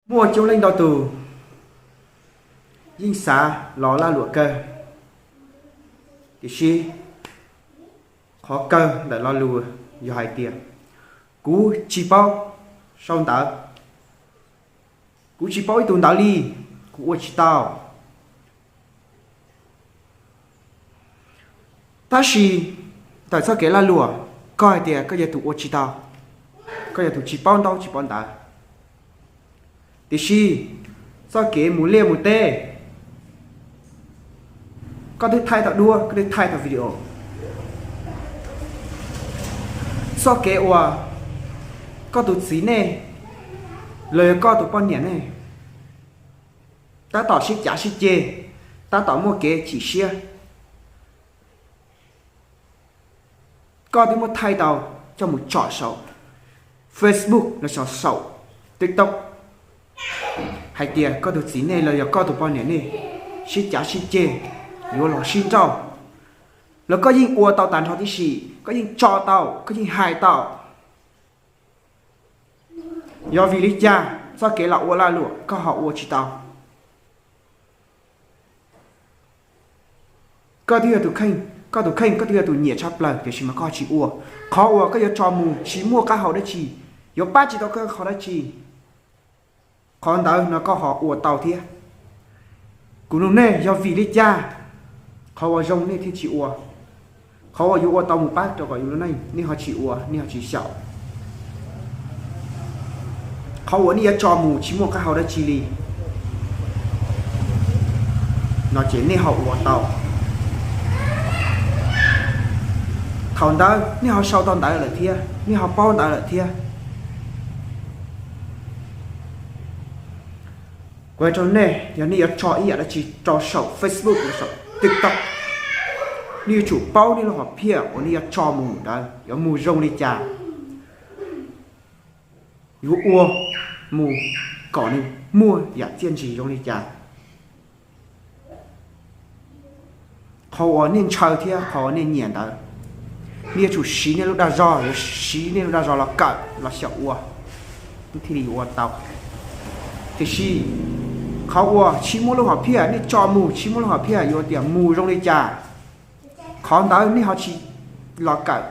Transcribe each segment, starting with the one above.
Muaj coob leej ntau tus yeej xav los lag luam kawg, tiam sis qhov kawg ntawm lo lus yog hais tias, kuv tsis paub sau ntawv, kuv tsis paub ib tug ntawv li, kuv ua tsis tau. Tab sis ntawm txoj kev lag luam, koj hais tias koj yog tus ua tsis tau, koj yog tus tsis paub ntaub tsis paub ntawv, tiam sis txoj kev mus liaj mus teb, koj twb thaij tau duab, koj twb thaij tau video. Txoj kev uas koj tus txiv nej los yog koj tus poj niam nej tab tom sib cav sib ceg, tab tom muaj kev chim siab, koj twb muab thaij tau coj mus tso saum Facebook los yog saum TikTok hais tias koj tus txiv nej los yog koj tus poj niam nej sib cav sib ceg, yuav los sib nrauj, los koj yeej ua tau tag nrho tib si, koj yeej tso tau, koj yeej hais tau. Yog vim li cas txoj kev los ua lag luam koj ho ua tsis tau? Koj twb yog tus kheej, koj tus kheej, koj twb yog tus nyiam tshaj plaws, tiam sis mas koj tsis ua. Qhov uas koj yuav tso mus tsis muaj qab hau dab tsi, yuav pab tsis tau koj qhov dab tsi. Qhov ntawd no koj ho ua tau thiab. Kuv nug nej, yog vim li cas qhov uas zoo nej thiaj tsis ua? Qhov uas yuav ua tau mus pab rau kom yus lub neej nej ho tsis ua, nej ho tsis xyaum. Qhov uas nej yuav tso mus tsis muaj qab hau dab tsi li no ces nej ho ua tau. Thaum ntawd nej ho sau tau ntawv lawm thiab, nej ho paub ntawv lawm thiab. Kuv hais rau nej, yog nej yuav tso ib yam dab tsi rau saum Facebook los saum TikTok, nej yuav tsum paub nej lub hom phiaj uas nej yuav tso mus ntawd yuav mus zoo li cas, yuav ua mus kom nws muaj yam txiaj ntsig zoo li cas. Qhov uas nej ntshaw thiab qhov uas nej nyiam ntawd, nej yuav tsum siv nej lub dag zog, yuav siv nej lub dag zog los kawm los xyaum ua, thiaj li yuav ua tau. Tiam sis qhov uas tsis muaj lub hom phiaj, nej tso mus tsis muaj lub hom phiaj yuav tias mus zoo li cas, qhov ntawd nej ho tsis los kawm,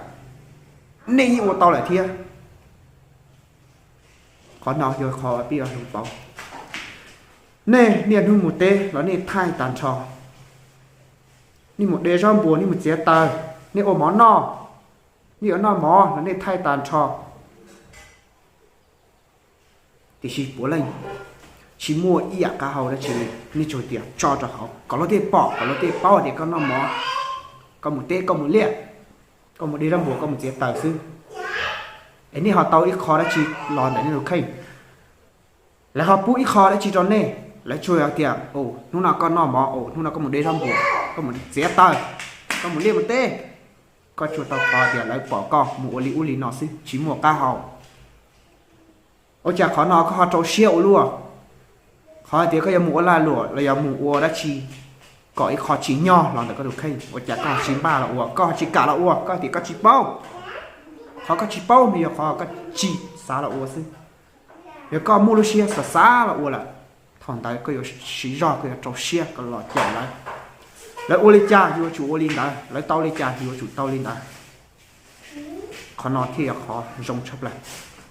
nej yeej ua tau lawm thiab. Qhov no yog qhov peb yuav hlub pauv. Nej niaj hnub mus teb los nej thaij tag nrho, nej mus de zaub npua, nej mus txiav taws, nej ua mov noj, nej yuav noj mov los nej thaij tag nrho. Tiam sis puav leej tsis muaj ib yam qab hau dab tsi li, nej tsuas tias tso rau hauv kom luag tej pom, kom luag tej paub tias koj noj mov, koj mus teb, koj mus liaj, koj mus de zaub npua, koj mus txiav taws xwb. Es nej ho tau ib qho dab tsi los ntawm nej tus kheej? Lawv ho pub ib qho dab tsi rau nej? Lawv tsuas tias, hnub no koj noj mov, hnub no koj mus de zaub npua, koj mus txiav taws, koj mus liaj mus teb. Koj tsuas tau qhov tias lawv pom koj mus ua li ub li no xwb, tsis muaj qab hau. Ua cas qhov no koj ho rau siab ua luaj? Qhov hais tias koj yuav mus ua lag luam los yog mus ua dab tsi kom ib qho tsim nyog los ntawm koj tus kheej, ua cas koj ho tsis npaj los ua, koj ho tsis kam los ua, koj tias koj tsis paub. Qhov koj tsis paub no yog qhov koj tsis xav los ua xwb. Yog koj muaj lub siab xav xav los ua lawm, thaum ntawd koj yuav siv zog, koj yuav rau siab koj los caum lawv. Lawv ua li cas yus yuav tsum ua li ntawd, lawv tau li cas yus yuav tsum tau li ntawd. Qhov no thiaj yog qhov zoo tshaj plaws.